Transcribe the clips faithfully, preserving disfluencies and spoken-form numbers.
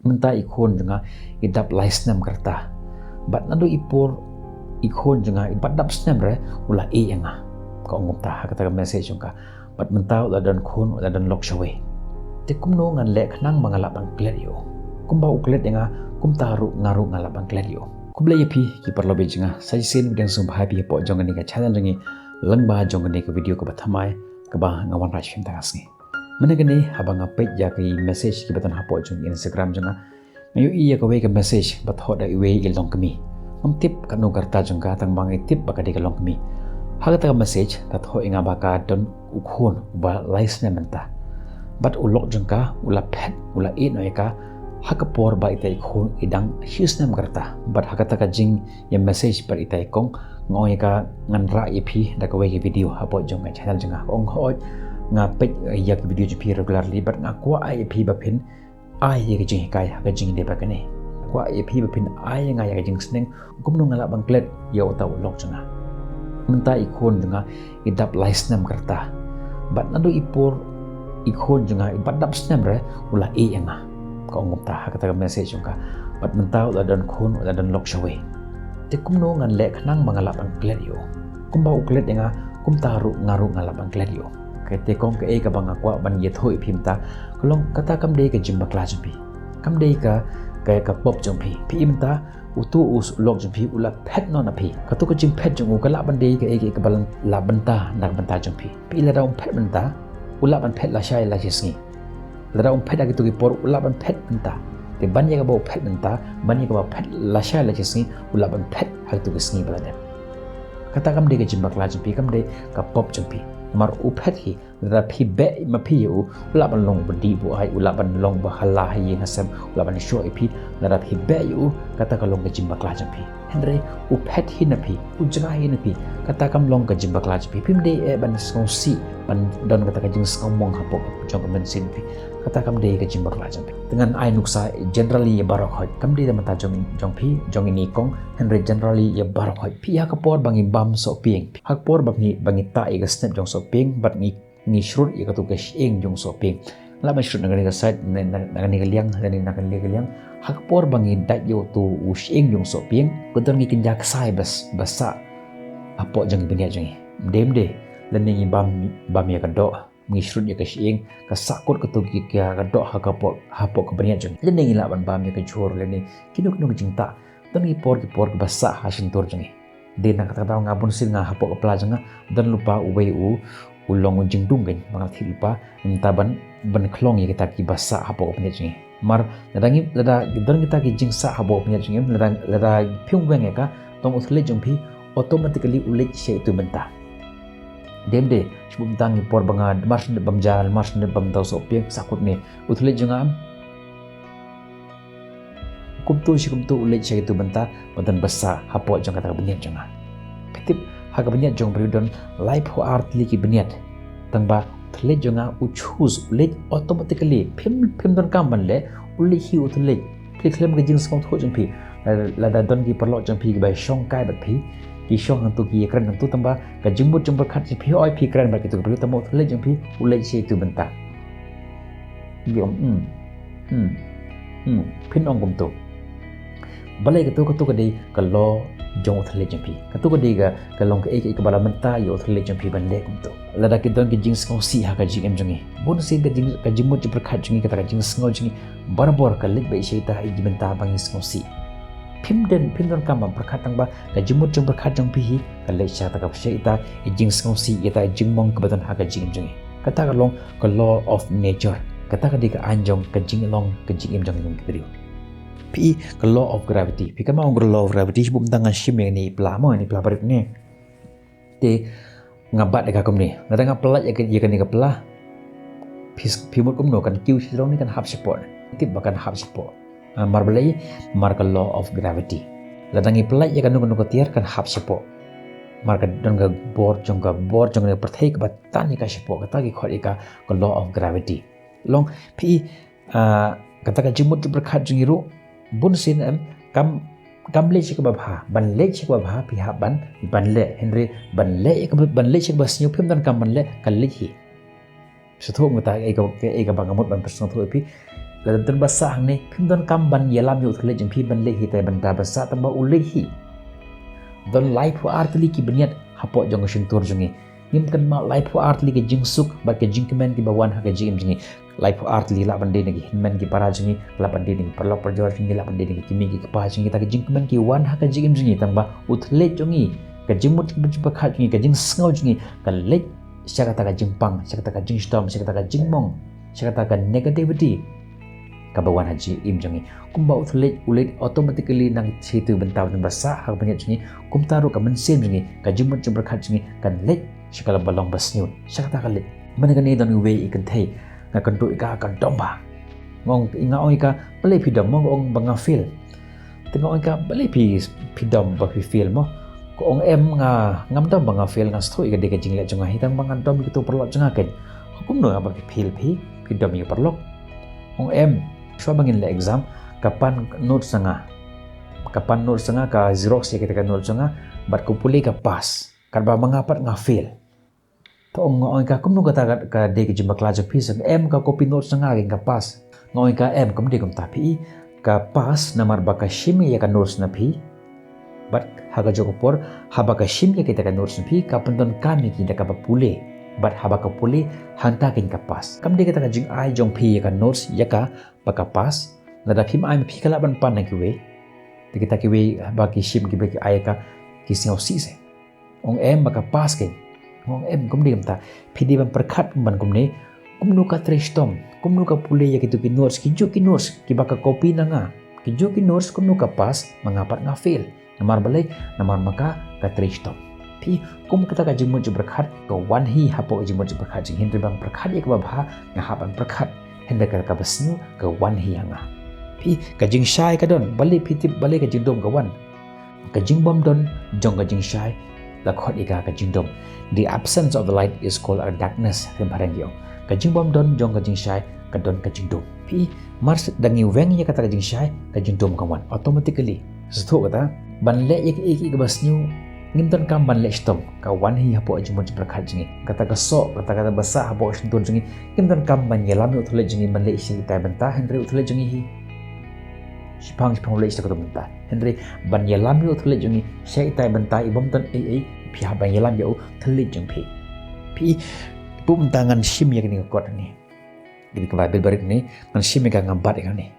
Mynta i khun jong nga i dap lai snem ka rta. Bad naduh i por i khun jong nga i bad dap snem re u la ïeh ïa nga. Ka ong kumta ha kata ka message jong ka. Bad mynta u la don khun, u la don lok shawei. Te kumno ngan leh khnang ba nga lah ban klet ïa u? Kumba u klet ïa nga, kumta ruh nga ruh nga lah ban klet ïa u. Khublei ïa phi ki paralok jong nga, sa shisien pdiang sngewbha ïa phi hapoh jong kane ka channel jong ngi, lyngba jong kane ka video kaba thymmai kaba nga wanrah sha phi mynta ka sngi. Mynne kane haba nga peit ïa ki message kiba don hapoh jong Instagram jong nga, nga ïohi ïa kawei ka message ba thoh da iwei i longkmie. Ngam tip katno ka rta jong ka, tang ba nga tip ba ka dei ka longkmie. Ha kata ka message ka thoh ïa nga ba ka don u khun uba lai snem mynta. Bad u lok jong ka u la phet, u la ïeh noh ïa ka ha ka por ba ita i khun i dang shi snem ka rta. Bad ha kata ka jingïa message bad ita i kong, nga ong ïa ka ngan rah ïa phi da kawei ka video hapoh jong ka channel jong nga. Ka ong hooid, nga peit ïa ka video jong phi regularly bad nga kwah ai ïa phi ba phin ai ïa ka jinghikai ha ka jingïadei bad kane. Kwah ïa phi ba phin ai ïa nga ïa ka jingsneng kumno nga lah ban klet ïa uta u lok jong nga. Mynta i khun jong nga i dap lai snem ka rta. Bad naduh i por i khun jong nga i bad dap snem re u la ïeh ïa nga. Ka ong kumta ha kata ka message jong ka. Bad mynta u la don khun, u la don lok shawei. Te kumno ngan leh khnang ba nga lah ban klet ïa u? Kumba u klet ïa nga, kumta ruh nga ruh nga lah ban klet ïa u. Kata kong kaei kaba nga kwah ban ïathuh ïa phi mynta ka long kata kam dei ka jingbakla jong phi. Kam dei ka, ka, ka pop jong phi. Phi i mynta utu u lok jong phi u la phet noh na phi. Katu ka jingphet jong u ka lah ban dei kaei kaei kaba lah bynta na ka bynta jong phi. Phi i lada um phet mynta u lah ban phet lashai lashisngi. Lada um phet ha kitu ki por u lah ban phet mynta. Te ban ïa kaba u phet mynta, ban ïa kaba phet lashai lashisngi u lah ban phet ha kitu ki sngi ba la dep. Kata kam dei ka jingbakla jong phi, kam dei ka pop jong phi. Namar u phet hi, lada phi beh ma phi ïa u, u lah ban long ba dih ba ai, u lah ban long ba hala ha ïing ha sem, u lah ban shoh ïa phi. Lada phi beh ïa u, kata ka long ka jingbakla jong phi. Hynrei u phet hi na phi, u jngai hi na phi, kata kam long ka jingbakla jong phi. Phim dei eh ban sngewsih ban don kata ka jingsngewmong hapoh jong ka mynsiem phi. Kata kam dei ka jingbakla jong phi. Te ngan ai nuksa generally ïa baroh khoit, kam dei da mynta jong, jong phi, jong ine i kong, hynrei generally ïa baroh khoit. Phi ha ka por ba ngi bam sohpieng, ha ka por ba ngi, ba ngi tah ïa ka snep jong sohpieng bad ngi, ngi shrut ïa katu ka shyieng jong sohpieng. Lah ban shrut na kane ka side, na, na, na kane ka liang, lane na kane ka liang. Ha ka por ba ngi dait ïa utu u shyieng jong sohpieng, ka don ngi kynja ksai bas, ba sah hapoh jong ki bniat jong ngi. Ym dei, ym dei, lane ngi bam, bam ïa ka doh, ngi shrut ïa ka shyieng, ka sahkut katu ki, ka, ka doh ha ka hapoh, hapoh ka bniat jong ngi. Lane ngi lah ban bam ïa ka jhur, lane kino kino ka jingtah. Don ki por ki por kiba sah ha shyntur jong ngi. Dei na kata ka daw nga bunsien nga hapoh ka pla jong nga don lypa uwei u, u long u jingdum kein ba nga thied lypa mynta ban, ban khlong ïa kita kiba sah hapoh ka bniat jong ngi. Namar lada ngi, lada don kita ki jingsah hapoh ka bniat jong ngi, lada, lada phim weng ïa ka, tang u thylliej jong phi automatically u leit sha itu bynta. Dei ym dei, shu bynta ngi por ba nga mar shu dep bam ja, mar shu dep bam daw sohpieng, sahkut ne u thylliej jong nga em. Kumtu shi kumtu u leit sha kitu bynta ba don ba sah hapoh jong kata ka bniat jong nga. Phi tip ha ka bniat jong u briew don laiphew ar tylli ki bniat. Tang ba u thylliej jong nga u choose, u leit automatically. Phim, phim don kam ban leh, u leit hi u thylliej. Phi khlem ka jingsngewthuh jong phi. Lada, lada don ki paralok jong phi kiba shong kai bad phi, ki shong hangtu ki ïakren hangtu, tang ba ka jingmut jingpyrkhat jong phi hooid phi kren bad kitu ki briew, tang ba u thylliej jong phi u leit sha itu bynta. Ïa, hmm. Hmm. Hmm. Phin ong kumtu. Balei katu, katu ka dei ka law jong u thylliej jong phi. Katu ka dei ka, ka long kaei kaei kaba la mynta ïa u thylliej jong phi ban leh kumtu. Lada ki don ki jingsngewsih ha ka jingim jong ngi, bunsien ka jing, ka jingmut jingpyrkhat jong ngi, kata ka jingsngew jong ngi barabor ka leit beit sha ita i bynta ba ngi sngewsih. Phim don, phim don kam ban pyrkhat, tang ba ka jingmut jingpyrkhat jong phi hi ka leit sha ita, ka pyrshah ita i jingsngewsih, ita i jingmong kaba don ha ka jingim jong ngi. Kata ka long ka law of nature. Kata ka dei ka aiñ jong ka jinglong ka jingim jong ngi kum ki briew. Phi i ka law of gravity. Phi kynmaw ka law of gravity, shu bynta ngan shim ïa kane i pla mo, ine i pla barit ne. Te nga bat ïa ka kumne. Lada nga pyllait ïa ka, ïa kane ka pla, phi, phi mut kumno, kan kiew sha jrong ne kan hap shapoh ne? Tip ba kan hap shapoh. Ah, mar balei? Mar ka law of gravity. Lada ngi pyllait ïa kano kano ka tiar kan hap shapoh. Mar ka don ka bor jong ka, bor jong ka pyrthei kaba tan ïa ka shapoh, kata ki khot ïa ka ka law of gravity. Long phi i, ah, kata ka jingmut jingpyrkhat jong ngi ruh bunsien em kam, kam leit sha kaba bha. Ban leit sha kaba bha phi hap ban, ban leh. Hynrei ban leit sha kaba, ban leit sha kaba sniew phim don kam ban leh, ka leit hi. Sngewthuh mo kata, kaei ka, kaei kaba nga mut ban pynsngewthuh ïa phi. Lada don ba sah hangne, phim donkam ban ïalam ïa u thylliej jong phi ban leit hi tai bynta ba sah tang ba u leit hi. Don laiphew ar tylli ki bniat hapoh jong ka shyntur jong ngi. Ngim kynmaw laiphew ar tylli ki jingsuk bad ki jingkmen kiba wan ha ka jingim jong ngi. Laiphew ar tylli lah ban dei na ki hynmen ki para jong ngi, lah ban dei na ki paralok parajor jong ngi, lah ban dei na ki kmie ki kpa jong ngi, kita ki jingkmen ki wan ha ka jingim jong ngi tang ba u thylliej jong ngi, ka jingmut jingpyrkhat jong ngi, ka jingsngew jong ngi ka leit sha kata ka jingpang, sha kata ka jingshitom, sha kata ka jingmong, sha kata ka negativity kaba wan ha jingim jong ngi. Kumba u thylliej u leit automatically na ka shitu bynta ba sah ha ka bniat jong ngi, kumta ruh ka mynsiem jong ngi, ka jingmut jingpyrkhat jong ngi kan leit sha ka laba long ba sniew, sha kata ka leit. Mynta kane don iwei i kynthei, nga kynduh ïa ka, ka dom bha. Nga ong, nga ong ïa ka, balei phi dom? Nga ong ba nga fail. Te nga ong ïa ka, balei phi, phi dom ba phi fail mo? Ka ong em, nga, ngam dom ba nga fail, nga sngewthuh ïa ka dei ka jingleh jong nga hi tang ba nga dom ïa kitu paralok jong nga keiñ. Kumno nga ba phi fail phi, phi dom ïa ki paralok? Ong em, shuwa ba ngin leh exam, ka pan notes jong nga. Ka pan notes jong nga, ka xerox ïa kita ka notes jong nga, bad ka pule ka pass. Katba ma nga pat nga fail. To ong, nga ong ïa ka, kumno kata ka, ka dei ka jingbakla jong phi? Sa em, ka copy notes jong nga kein ka pass. Nga ong ïa ka, em, kam dei kumta phi i, ka pass namar ba ka shim ïa ka notes na phi. Bad ha kajuh ka por, haba ka shim ïa kita ka notes na phi, ka pyndonkam ïa ki da kaba pule. Bad haba ka pule, hangta kein ka pass. Kam dei kata ka jingai jong phi ïa ka notes ïa ka ba ka pass. Lada phim ai ma phi ka lah ban pan na kiwei. Te kita kiwei ba ki shim kiba ki ai ïa ka, ki sngewsih se. Ong em, ba ka pass kein. Ong em, kam dei kumta. Phi dei ban pyrkhat ban kumne. Kumno ka trei shitom, kumno ka pule ïa kitu ki notes, kijuh ki notes kiba ka copy na nga. Kijuh ki notes, kumno ka pass, ma nga pat nga fail. Namar balei? Namar ma ka, ka trei shitom. Phi, kum kata ka jingmut jingpyrkhat ka wan hi hapoh ka jingmut jingpyrkhat jong ngi. Hynrei ban pyrkhat ïa kaba bha, nga hap ban pyrkhat. Hynrei kata kaba sniew ka wan hi ha nga. Phi, ka jingshai ka don, balei phi tip, balei ka jingdum ka wan? Ka jingbym don jong ka jingshai la khot ïa ka ka jingdum. The absence of the light is called a darkness, ha ka ktien phareng ki ong. Ka jingbym don jong ka jingshai ka don ka jingdum. Phi, mar shu da ngi weng ïa kata ka jingshai, ka jingdum ka wan automatically. Sngewthuh kata, ban leh ïa kaei kaei kaba sniew, ngim donkam ban leh shitom, ka wan hi hapoh ka jingmut jingpyrkhat jong ngi. Kata ka soh, kata kaba sah hapoh ka shyntur jong ngi, ngim donkam ban ïalam ïa u thylliej jong ngi ban leit sha itai bynta, hynrei u thylliej jong ngi hi. Shiphang shiphang u leit sha kata ka bynta. Hynrei ban ïalam ïa u thylliej jong ngi sha itai bynta, i bym don ei ei, phi hap ban ïalam ïa u thylliej jong phi. Phi, bun mynta ngan shim ïa kane ka kot ne. Kane ka Baibl barit ne, ngan shim ïa ka, ngan bat ïa kane.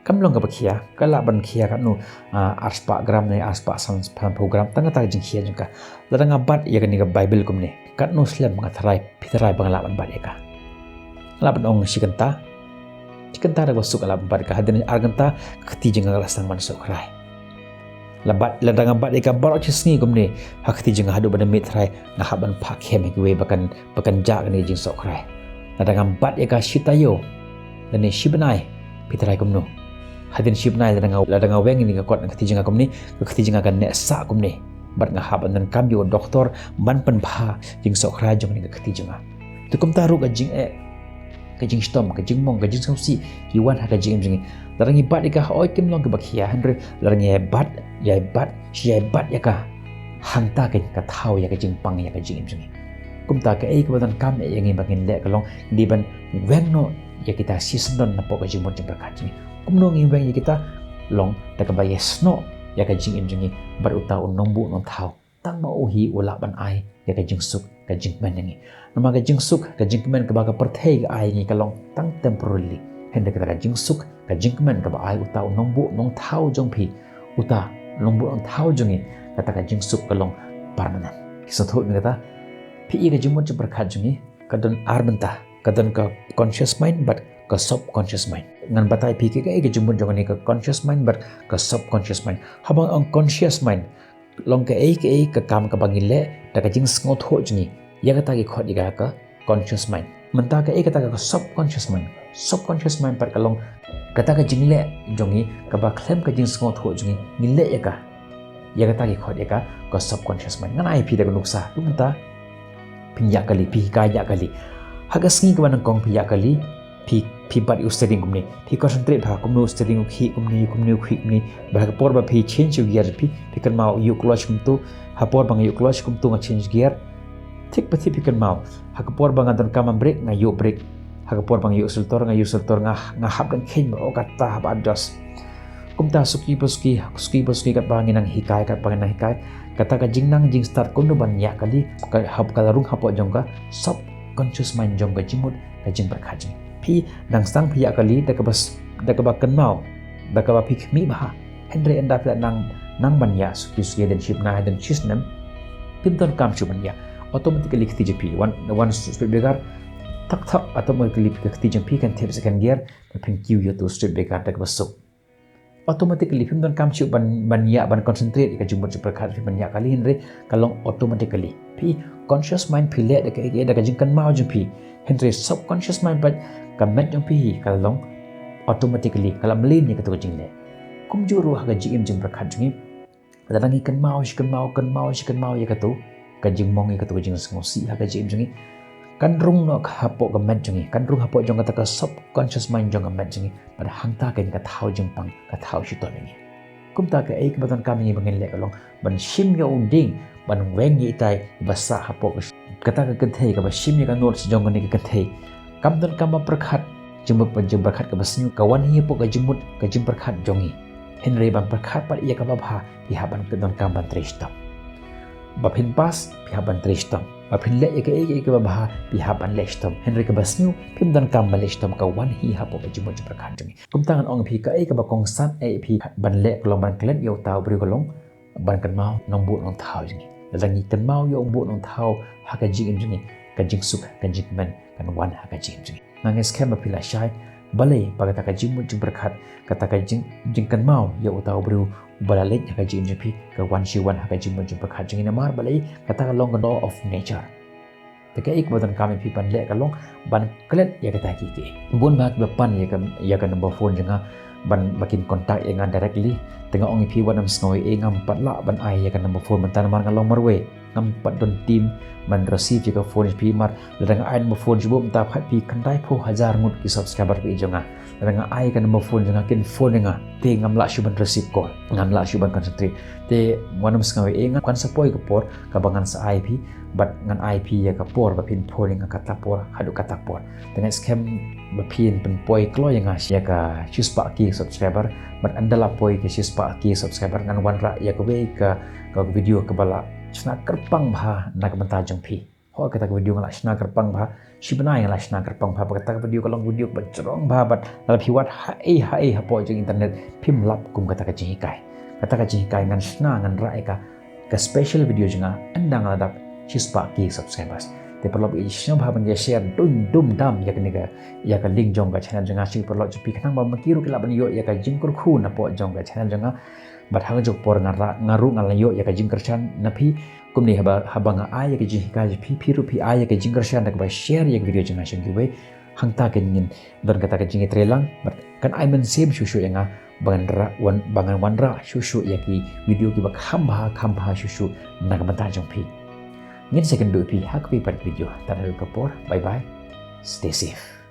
Kam long kaba khia, ka lah ban khia katno, ah, arspah gram ne, arspah san, sanphew gram, tang kata ka jingkhia jong ka. Lada nga bat ïa kane ka Baibl kumne, katno slem nga tharai, phi tharai ba nga lah ban bat ïa ka? Nga lah ban ong shi kynta. Shi kynta da kaba suk nga lah ban bat ïa ka, hadien ar kynta, ka kti jong nga ka la sdang ban suk khrai. La bat, lada nga bat ïa ka baroh shi sngi kumne, ha ka kti jong nga haduh ba da miet tharai, nga hap ban phah khem ïa kiwei ba kan, ba kan jah kane ka jingsuk khrai. Lada nga bat ïa ka shi taïew, lane shi bnai, phi tharai kumno? Hadien shi bnai lada nga, lada nga weng ïa kane ka kot na ka kti jong nga kumne, ka kti jong nga kan neh sah kumne. Bad nga hap ban donkam ïa u doktor ban pynbha jingsuk khrai jong kane ka kti jong nga. Te kumta ruh ka jingeh, ka jingshitom, ka jingmong, ka jingsngewsih, ki wan ha ka jingim jong ngi. Lada ngi bat ïa ka, hooid kim long kaba khia, hynrei lada ngi ïai bat, ïai bat, shi ïai bat ïa ka, hangta kein ka thaw ïa ka jingpang ïa ka jingim jong ngi. Kumta kaei kaba donkam ïa ngi ba ngin leh ka long, dei ban weng noh ïa kita shisyndon napoh ka jingmut jingpyrkhat jong ngi. Kumno ngin weng ïa kita? Long da kaba ïasnoh ïa ka jingim jong ngi bad uta u nongbuh nongthaw. Tang ma u hi u lah ban ai ïa ka jingsuk, ka jingkmen ïa ngi. Namar ka jingsuk, ka jingkmen kaba ka pyrthei ka ai ïa ngi ka long tang temporarily. Hynrei kata ka jingsuk, ka jingkmen kaba ai uta u nongbuh nongthaw jong phi, uta nongbuh nongthaw jong ngi, kata ka jingsuk ka long permanent. Ki sngewthuh me kata, phi i ka jingmut jingpyrkhat jong ngi, ka don ar bynta, ka don ka conscious mind bad ka subconscious mind. Ngan batai phi kaei ka jingmut jong kane ka conscious mind bad ka subconscious mind. Haba nga ong conscious mind, long kaei kaei ka kam kaba ngi leh da ka jingsngewthuh jong ngi. Ïa kata ki khot ïa ka ka conscious mind. Mynta kaei kata ka subconscious mind. Subconscious mind pat ka long kata ka jingleh jong ngi kaba khlem ka jingsngewthuh jong ngi, ngi leh ïa ka. Ïa kata ki khot ïa ka ka subconscious mind. Ngan ai phi da ka nuksa. Mynta phin ïa kali, phi ka ïa kali. Ha ka sngi kaba nyngkong phi ïa kali, phi, phi bat ïa u steering kumne. Phi concentrate bha kumno u steering u khih kumne, kumne u khih kumne. Bad ha ka por ba phi change u gear phi, phi kynmaw ïa u clutch kumto. Ha por ba nga ïa u clutch kumto nga change gear. Thik pa thik phi kynmaw. Ha ka por ba nga donkam ban brake nga ïa brake. Ha ka por ba nga ïoh shelter, nga ïoh shelter, nga, nga hap dang kheiñ ba, oh, kata hap adjust. Kumta suki ba suki, suki ba suki katba ngi nang hikai, katba ngi nang hikai, kata ka jingnang jingstad kumno ban ïa kali, ka hap ka la rung hapoh jong ka subconscious mind jong ka jingmut, ka jingpyrkhat jong phi. Dang sdang phi ïa kali da kaba s-, da kaba kynmaw, da kaba phi khmih bha. Hynrei ynda phi la nang, nang ban ïa suki suki, hadien shi bnai, hadien shi snem, phim donkam shuh ban ïa. Automatically ka kti jong phi, wan, wan street beggar, thak thak, automatically ka kti jong phi kan thep second gear, ba phin kiew ïa uto u street beggar da kaba suk. Automatically phim donkam shuh ban, ban ïa, ban concentrate ïa ka jingmut jingpyrkhat phi ban ïa kali, hynrei ka long automatically. Phi conscious mind phi leh da ka, da ka jingkynmaw jong phi. Hynrei subconscious mind pat, ka met jong phi ka long automatically, ka la mlien ïa kato ka jingleh. Kumjuh ruh ha ka jingim jingpyrkhat jong ngi. Lada ngi kynmaw shi kynmaw, kynmaw shi kynmaw ïa kato ka jingmong, ïa kato ka jingsngewsih ha ka jingim jong ngi, kan rung noh ka hapoh ka met jong ngi, kan rung hapoh jong kata ka subconscious mind jong ka met jong ngi. Bad hangta keiñ ka thaw jingpang, ka thaw shitom ïa ngi. Kumta kaei kaba donkam ïa ngi ba ngin leh ka long ban shim ïa u dieng, ban weng ïa itai ba sah hapoh ka, kata ka kynthei, kaba shim ïa ka notes jong kane ka kynthei. Kam donkam ban pyrkhat jingmut, jingpyrkhat kaba sniew, ka wan hi hapoh ka jingmut, ka jingpyrkhat jong ngi. Hynrei ban pyrkhat pat ïa kaba bha, phi hap ban, donkam ban trei shitom. Ba phin pass, phi hap ban trei shitom. Ba phin leh ïa kaei kaei kaba bha, phi hap ban leh shitom. Hynrei kaba sniew, phim donkam ban leh shitom, ka wan hi hapoh ka jingmut jingpyrkhat jong ngi. Kumta ngan ong ïa phi kaei kaba kongsan ïa phi ban leh ka long ban klet ïa uta u briew ka long ban kynmaw nongbuh nongthaw jong ngi. Lada ngi kynmaw ïa u nongbuh nongthaw ha ka jingim jong ngi, ka jingsuk, ka jingkmen kan wan ha ka jingim jong ngi. Nga ngeit skhem ba phi la shai balei ba kata ka jingmut jingpyrkhat, kata ka jing, jingkynmaw ïa uta u briew uba la leit ha ka jingim jong phi, ka wan shi wan ha ka jingmut jingpyrkhat jong ngi. Namar balei? Kata ka long ka law of nature. Te kaei kaba donkam ïa phi ban leh ka long ban klet ïa kata kiei kiei. Bun bah kiba pan ïa ka, ïa ka number phone jong nga ban ba kin contact ïa nga directly. Te nga ong ïa phi, wat nym sngew ei ei, ngam pat lah ban ai ïa ka number phone mynta namar nga long marwei. Ngam pat don team ban receive ïa ka phone jong phi, mar lada nga ai number phone shuh mynta pat phi khyndai phew hajar ngut ki subscriber phi jong nga. Lada nga ai ka number phone jong nga kin phone ïa nga, te ngam lah shuh ban receive call, ngam lah shuh ban concentrate. Te wat nym sngew ei ei, ngan, kan sa poi ka por kaba ngan sa ai phi, bad ngan ai phi ïa ka por ba phin phone ïa nga kata por haduh kata por. Te nga ngeit skhem ba phin pynpoi kloi ïa nga ïa ka shispah K subscriber. Bad ynda la poi ka shispah K subscriber, ngan wanrah ïa kawei ka, ka video kaba la shna kyrpang bha na ka bynta jong phi. Ho, kata ka video nga la shna kyrpang bha, shi bnai nga la shna kyrpang bha, bad kata ka video ka long video kaba jrong bha, bad lada phi wad ha ei ha ei hapoh jong internet, phim lap kum kata ka jinghikai. Kata ka jinghikai ngan shna, ngan rah ïa ka, ka special video jong nga ynda nga la dap shispah K subscribers. Te paralok, ïa sngewbha ban ïa share dum dum dam ïa kane ka, ïa ka link jong ka channel jong nga sha ki paralok jong phi, khnang ba ma ki ruh ki lah ban ïoh ïa ka jingkyrkhu napoh jong ka channel jong nga. Bad ha kajuh ka por nga ruh, nga ruh ngan ïoh ïa ka jingkyrshan na phi. Kumne haba, haba nga ai ïa ka jinghikai jong phi, phi ruh phi ai ïa ka jingkyrshan da kaba share ïa ka video jong nga sha kiwei. Hangta kan ngin don kata ka jingïatreilang, bad kan ai mynsiem shuh shuh ïa nga ba ngan rah, wan, ba ngan wanrah shuh shuh ïa ki video kiba kham bha, kham bha shuh shuh na ka bynta jong phi. Ngin sa ïakynduh ïa phi ha kawei pat ka video. Tang haduh ka por, bye bye. Stay safe.